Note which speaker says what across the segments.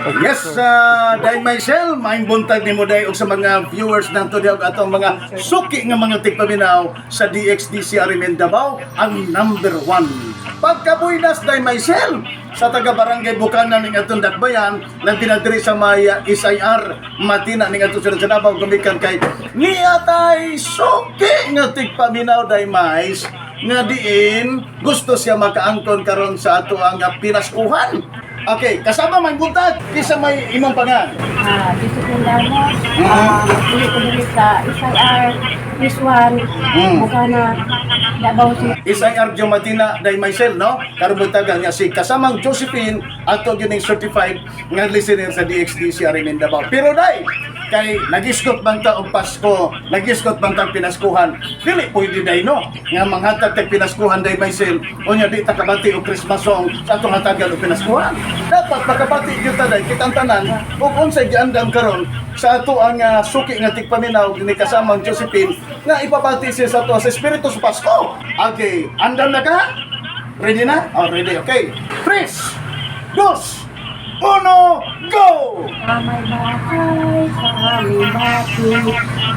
Speaker 1: Yes, Day Michelle, maayong buntag nimo, Day, ug sa mga viewers nato diha ug atong mga suki nga mga tigpaminaw sa DXDC RMN Davao, ang number one. Pagkabuinas, Day Michelle, sa taga Barangay Bukana ning atong dakbayan, labi na diri sa may SIR Matina ning atong siyudad sa Davao, gumikan kay niatay suki nga tigpaminaw, Day Mais, nga diin gusto siya makaangkon karon sa ato ang pinaskuhan. Okay, kasama, may buntag, kisa may imong pangan?
Speaker 2: Josephine Ramos, ulit ko diri sa SIR, this one, Bukana, Davao City.
Speaker 1: SIR Matina, Day Michelle, no? Karon buntagan nga si kasamang Josephine ato gyud ning certified nga listener sa DXDC RMN Davao. Pero day, kay nagisgot man ta og Pasko, nagisgot man tang pinaskuhan. Dili pwede, day, no, nga manghatag tag pinaskuhan, Day Michelle, unya di ta kabati og Christmas song sa atong hatagan og pinaskuhan. Dapat makabati gyud ta, day, kitang tanan ug unsay giandam karon sa ato ang suki nga tigpaminaw ni kasamang Josephine nga ipabati siya sa ato sa espiritu sa Pasko. Okay, andam na ka? Ready na? Oh, ready. Okay. Tres, dos, uno, go!
Speaker 2: Sa may bahay, sa aming bati,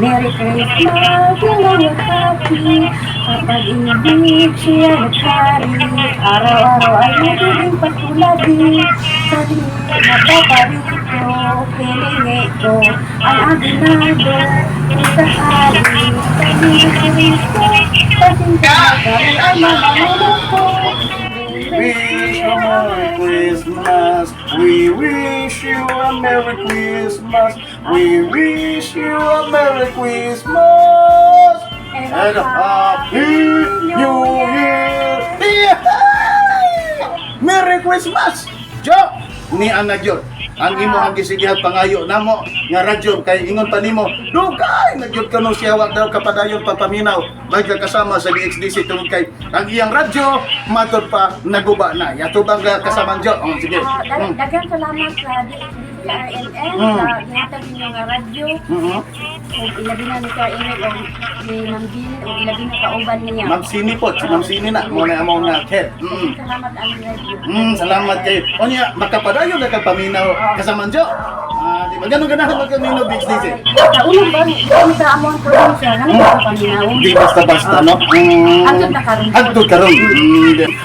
Speaker 2: Merry Christmas, hello happy. Sa pag-ibig siya naghari, araw-araw ay magiging Pasko lagi. Sa di napaparito, hiningi ko ang aginado. Kung sakali, sa Kristo, pasinta kami ay mamamulong ko.
Speaker 1: We wish you a Merry Christmas. We wish you a Merry Christmas. We wish you a Merry Christmas and a Happy New Year! Yeah! Merry Christmas! Jo! Ni Ana gyud ang imo ang gisigihan pangayo namo nga radyo kay ingon pa nimo dugay na gyud kano siya wa daw kapadayon pagpaminaw bagay kasama sa DXDC tungod kay ang iyang radyo matod pa naguba na. Yato bang kasamang Jo? Oh, sige.
Speaker 2: Daghang salamat sa DXDC-RMN sa gihatag ninyo nga radyo. Ug ilabi na ni Sir Emil og ni Ma'am Jean ug ilabi na kauban niya.
Speaker 1: Ma'am Sini po, si Ma'am Sini na mo na among nga head.
Speaker 2: Salamat ang radyo.
Speaker 1: Salamat kayo. Unya, makapadayon na kag paminaw, kasamang Jo. Ah, di ba ganun ganahan magpaminaw DXDC?
Speaker 2: Sa unang ba, kung sa among probinsya, nang sa paminaw.
Speaker 1: Di basta-basta, no?
Speaker 2: Hangtod na karon.
Speaker 1: Hangtod karon.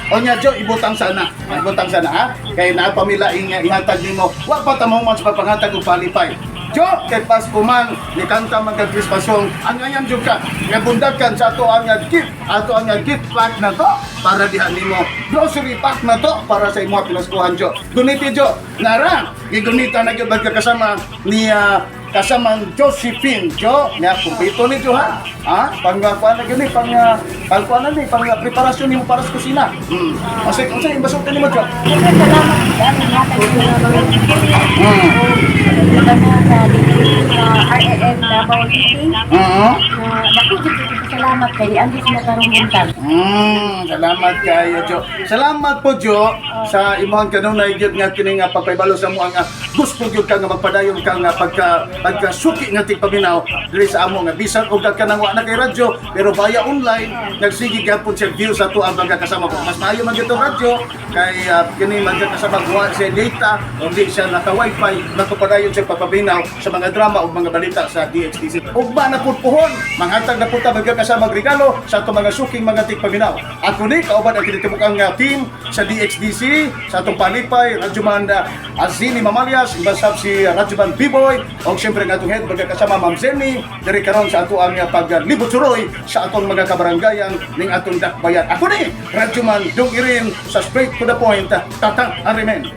Speaker 1: Onya Jo, ibutang sana. Ibutang sana ha. Kay naa pamila ihatag nimo. Wa pa ta mo man sa pagpanghatag og palipay. Jo, kay Pasko man, ni kanta man kag Christmas song, ang ayan jud ka, nga bundakan sa ato ang gift, ato ang gift pack na to, para diha nimo. Grocery pack na to, para sa imo pinaskuhan, Jo. Guniti, Jo, nara, gigunita na gyud kasama ni kasamang Josephine. Jo, nga kumpleto ni Jo ha. Ha? Pang kuan na gyud ni pang pang kuan na ni pang preparasyon nimo para sa kusina. Asa unsa yung basok nimo, Jo?
Speaker 2: Daghang salamat sa aming hatag ninyo nga mga ug ilabi na sa DXDC RMN Davao City. Na dako jud ko salamat kay niagi sila karong buntag.
Speaker 1: Salamat kayo, Jo. Salamat po, Jo, sa imong kanunay gyud nga kini nga pagpahibalo sa amo nga gusto gyud ka nga magpadayon ka nga pagka pagka suki nga tigpaminaw diri sa amo nga bisan og kanang wa na kay radyo pero via online nagsige gyapon siya view sa ato ang mga kasama ko. Mas maayo man gyud tong radyo kay kini man gyud kasama wa siya data o di siya naka wifi, magpapadayon siya papaminaw sa mga drama o mga balita sa DXDC. Ugma na pud puhon, manghatag na pud ta mga kasama regalo sa atong mga suking mga tigpaminaw. Ako ni kauban ang kinitibukang nga team sa DXDC sa atong palipay Radyoman Azini Mamalias, ibasab si Radyoman B-Boy og siyempre ang atong head magkakasama Ma'am Zenny diri karon sa ato ang paglibot suroy sa atong mga kabaranggayan ning atong dakbayan. Ako ni Radyoman Dong Irin sa Straight to the Point, Tatak Arimen.